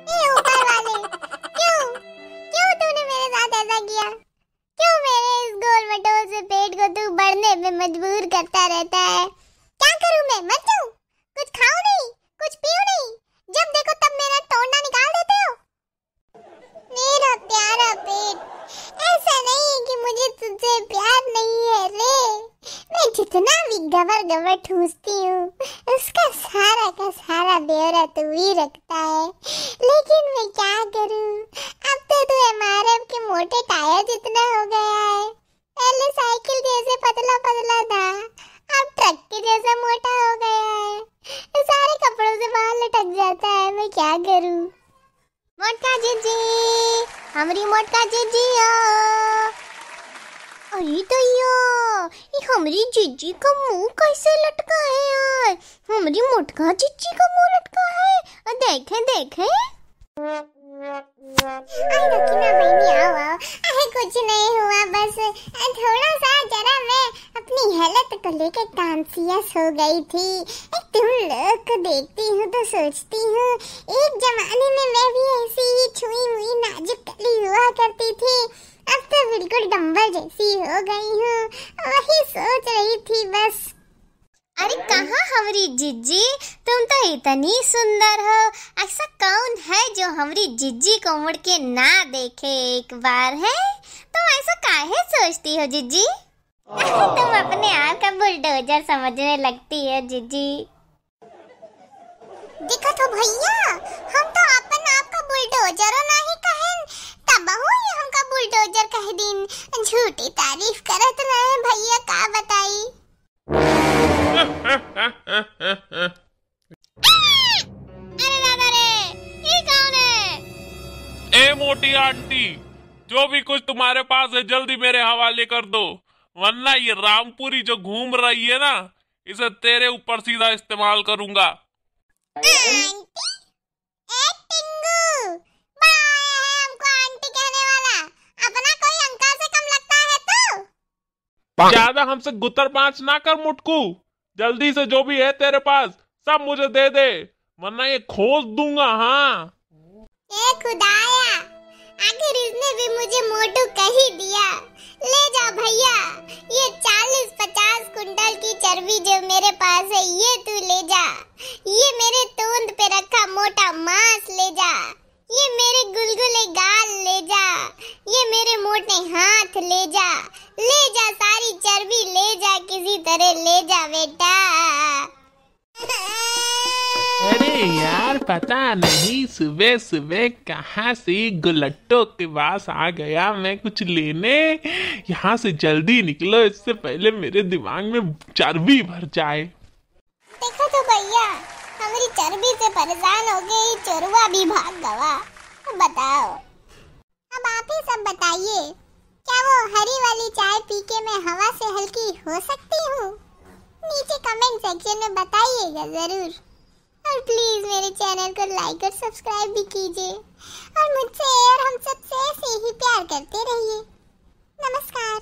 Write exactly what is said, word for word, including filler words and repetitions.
हे ऊपर वाले, क्यों, क्यों तूने मेरे साथ ऐसा किया? क्यों मेरे इस गोल मटोल से पेट को तू बढ़ने पे मजबूर करता रहता है? क्या करूं मैं, मर जाऊं? कुछ खाऊं नहीं, कुछ पीऊं नहीं, जब देखो तब मेरा टोंडा निकाल देते हो। मेरा प्यारा पेट, ऐसा नहीं है कि मुझे तुझसे प्यार नहीं है रे। मैं जितना भी गबर गबर ठूंसती हूँ, उसका सारा का सारा ब्यौरा तू ही रखता है। लेकिन मैं क्या करूँ, अब तो तू एमआरएफ के मोटे टायर जितना हो गया है। पहले साइकिल जैसे पतला पतला था, अब ट्रक के जैसा मोटा हो गया है। सारे कपड़ों से बाहर लटक जाता है, मैं क्या करूँ? मोटका जीजी, हमरी मोटका जीजी हो। अरे दैया, ई हमरी जीजी का मुंह कैसे लटका है यार? हमरी मोटका जीजी का मुंह लटका है। अ, देखे, देखे। आई रखी ना बहनी, आओ, आओ। अरे कुछ नहीं हुआ, बस थोड़ा सा जरा मैं अपनी हालत को लेके कॉन्शियस हो गई थी। तुम लोग को देखती हूँ तो सोचती हूँ, एक जमाने में मैं भी ऐसी ही छुई मुई नाजुक कली हुआ करती थी, अब तो बिल्कुल डम्बल जैसी हो गई हूँ। वही सोच रही थी बस। अरे कहाँ हमरी जिज्जी, तुम तो इतनी सुंदर हो, ऐसा कौन है जो हमरी जिज्जी को मुड़ के ना देखे एक बार, है? तुम ऐसा काहे सोचती हो जिज्जी? तुम अपने आप का बुलडोजर समझने लगती हो जिज्जी। देखा तो भैया, हम तो अपन आप का बुलडोजरो नाही कहेन, तबहू ये हमका बुलडोजर कह दीन। झूठी तारीफ करत रहे भैया, का बताई। अरे दादा रे, ये कौन है? ए मोटी आंटी, जो भी कुछ तुम्हारे पास है जल्दी मेरे हवाले कर दो, वरना ये रामपुरी जो घूम रही है ना, इसे तेरे ऊपर सीधा इस्तेमाल करूंगा। आंटी? ए टिंगू, बड़ा आया है हमको आंटी कहने वाला, अपना कोई अंकल से कम लगता है तू? ज्यादा हमसे गुतर बाँच ना कर मुटकू, जल्दी से जो भी है तेरे पास सब मुझे दे दे, वरना ये खोस दूंगा। हाँ। ए खुदाया, आखिर इसने भी मुझे मोटू कह ही दिया। ले जा भैया, ये चालीस पचास कुंटल की चर्बी जो मेरे पास है, ये तू ले जा। ये मेरे तोंद पे रखा मोटा मांस ले जा। ये मेरे गुलगुले गाल ले जा, ये मेरे मोटे हाथ ले जा, ले जा सारी चर्बी ले जा, किसी तरह ले जा बेटा। अरे यार, पता नहीं सुबह सुबह कहाँ से गुलट्टो के पास आ गया मैं कुछ लेने। यहाँ से जल्दी निकलो, इससे पहले मेरे दिमाग में चर्बी भर जाए। देखो तो भैया, हमरी चर्बी से परेशान हो गई, चोरवा भी भाग गवा। अब बताओ, अब आप ही सब बताइए, क्या वो हरी वाली चाय पी के मैं हवा से हल्की हो सकती हूँ? नीचे कमेंट सेक्शन में बताइएगा जरूर। और प्लीज मेरे चैनल को लाइक और सब्सक्राइब भी कीजिए और मुझसे और हम सबसे ऐसे ही प्यार करते रहिए। नमस्कार।